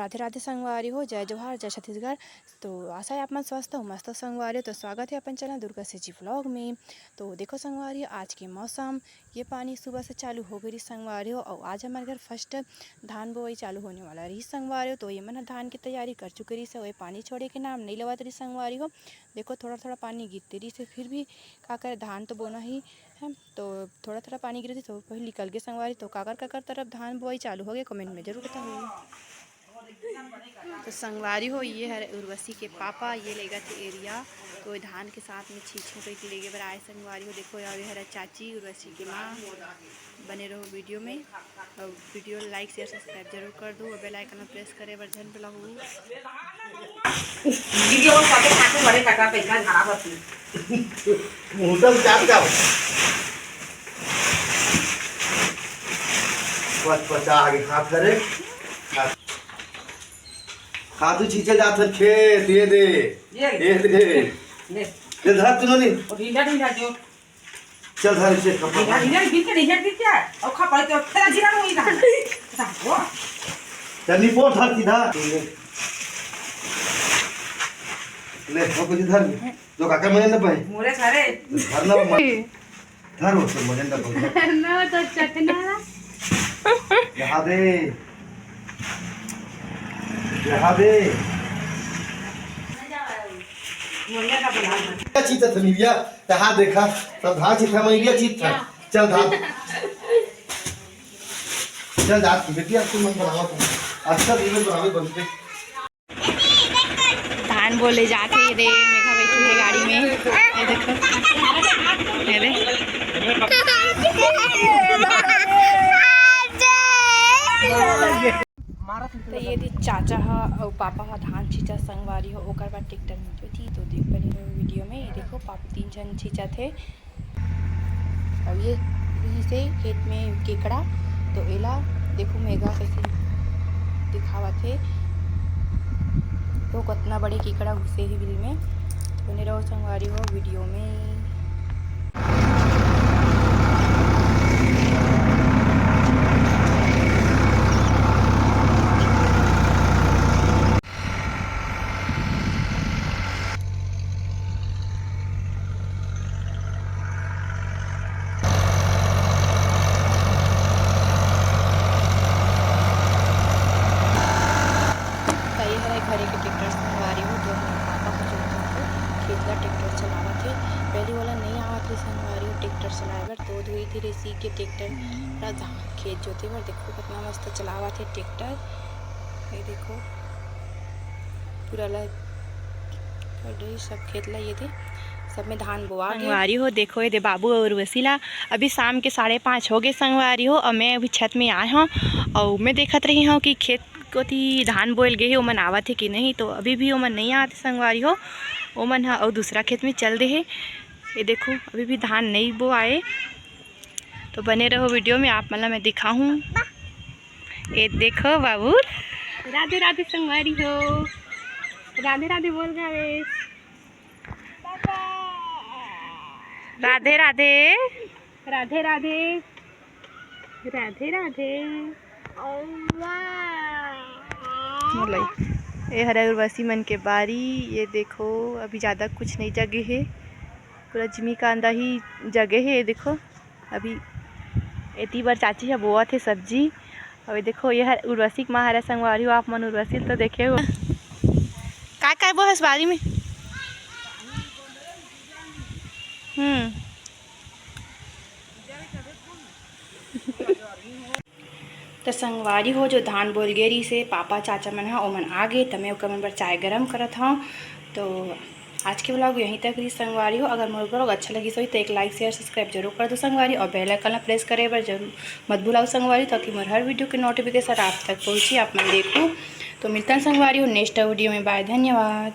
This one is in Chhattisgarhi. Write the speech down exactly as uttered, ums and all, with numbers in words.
राधे राधे संगवारी हो, जय जोहार, जय छत्तीसगढ़। तो आशा है आप मन स्वस्थ हो, मस्त हो संगवारी हो। तो स्वागत है अपन चैनल दुर्गा सेजी व्लॉग में। तो देखो संगवारी हो, आज के मौसम, ये पानी सुबह से चालू हो गई रही संगवारी हो, और आज हमारे घर फर्स्ट धान बोआई चालू होने वाला रही संगवारी हो। तो ये मन ह धान की तैयारी कर चुके रही से, वो पानी छोड़े के नाम नहीं लेवत रही संगवारी हो। देखो थोड़ा थोड़ा पानी गिरते रही से, फिर भी का करे, धान तो बोना ही है। तो थोड़ा थोड़ा पानी गिरे थे तो वही निकल गए संगवारी। तो काकर काकर तरफ धान बोआई चालू हो गए, कमेंट में जरूर बताओ। तो संगवारी हो, ये हर उर्वशी के पापा, ये लेगा थे एरिया। तो ये धान के साथ में छीछू कहीं लेगे बर आए संगवारी हो। देखो यार, ये हर चाची उर्वशी के माँ। बने रहो वीडियो में, और वीडियो लाइक शेयर सब्सक्राइब जरूर कर दो, और बेल आइकन प्रेस करे बर झन भुलाहू। वीडियो को सबके साथ में बड़े कटा पैसा खराब होती। होटल क्या क्या? पच पचा आगे खा करे। खातू छींचे जात हन खेत, ये दे। ये। ये दे। ले। ये धर तू नहीं। और ढीला ढीला जो। चल धर इसे कपड़ा। ढीला ढीला गिर के ढीला गिर क्या? और खा पड़े तो तेरा ढीला नहीं था। वो। चल नी पोर धर सीधा। ले, वो कुछ धर। जो काका मजा ना पाए। मोरे सारे। धर ना मत। धर वो तो मजा ना पाए। ना तो चटना। यहाँ दे। यहाँ दे। मोरे का बना। क्या चीज था मिलिया? यहाँ देखा। सब धान चीज था मिलिया चीज था। चल धान। चल धान की बेटी अब तू मत बनावा तू। अच्छा दिन में बनावे बनते। धान बोले जात हे रे, मेघा बैठी है गाड़ी में। ये देखो, ये दे। तो ये दे चाचा हा अउ पापा हा धान छींचा संगवारी हो, ओकर बाद ट्रैक्टर में जो थी, तो देख बने रहो वीडियो में। ये देखो पापा तीन झन छींचा थे। अब ये से खेत में केकड़ा, तो एला देखो मेघा कैसे दिखावत हे। तो कितना बड़े केकड़ा घुसे ही बिल में। बने रहो संगवारी हो वीडियो में। त ये हरे घरे के ट्रैक्टर संगवारी हो, जो हमर पापा ह जोतथे, खेत ला ट्रैक्टर चलावत हे। पहली वाला नहीं आवत हे संगवारी हो ट्रैक्टर चलाए बर, तो धोई थी रेसी के ट्रैक्टर ला धान खेत जोते बर। देखो कितना मस्त चलावत हे ट्रैक्टर, ये देखो पूरा ला सब खेत ला ये दे, सब में धान बोआ गे। संगवारी हो देखो, ये दे बाबू और उर्वशी ला, अभी शाम के साढ़े पाँच हो गए संगवारी हो, और मैं अभी छत में आए हूँ और मैं देखत रही हूँ कि खेत कोती धान बोयल गे हे, ओमन आवत हे कि नहीं। तो अभी भी ओमन नहीं आवत हे संगवारी हो, ओमन ह अउ दूसरा खेत में चल दे हे। ये देखो अभी भी धान नहीं बोआए, तो बने रहो वीडियो में, आप मन ला मैं दिखाहूँ। ये देखो बाबू। राधे राधे संगवारी हो, राधे राधे बोल गावे। राधे राधे। राधे राधे। राधे राधे। बोलई। ये हरे उर्वशी मन के बारी। ये देखो अभी ज़्यादा कुछ नहीं जगे हे, पूरा जिमी कांदा ही जगे हे। ये देखो अभी एती बर चाची ह बोवत हे सब्जी। अउ ये देखो, ये हर उर्वशी के माँ हरे संगवारी हो, आप मन उर्वशी ल तो देखे हो। काय काय बोहस बारी में? हम्म। त संगवारी हो, जो धान बोल गे रहिस हे, पापा चाचा मन ह, ओमन आ गे, त मैं ओकर मन बर चाय गरम करत हव। तो आज के vlog यहीं तक रही संगवारी हो। अगर मोर vlog अच्छा लगिस होही तो एक like, share, subscribe जरूर कर दो संगवारी, और bell icon ला press करे बर जरूर मत भुलाओ संगवारी, ताकि मोर हर video के notification आप तक पहुँची, आप मन देखू। तो मिलथन संगवारी हो next video में। Bye, धन्यवाद।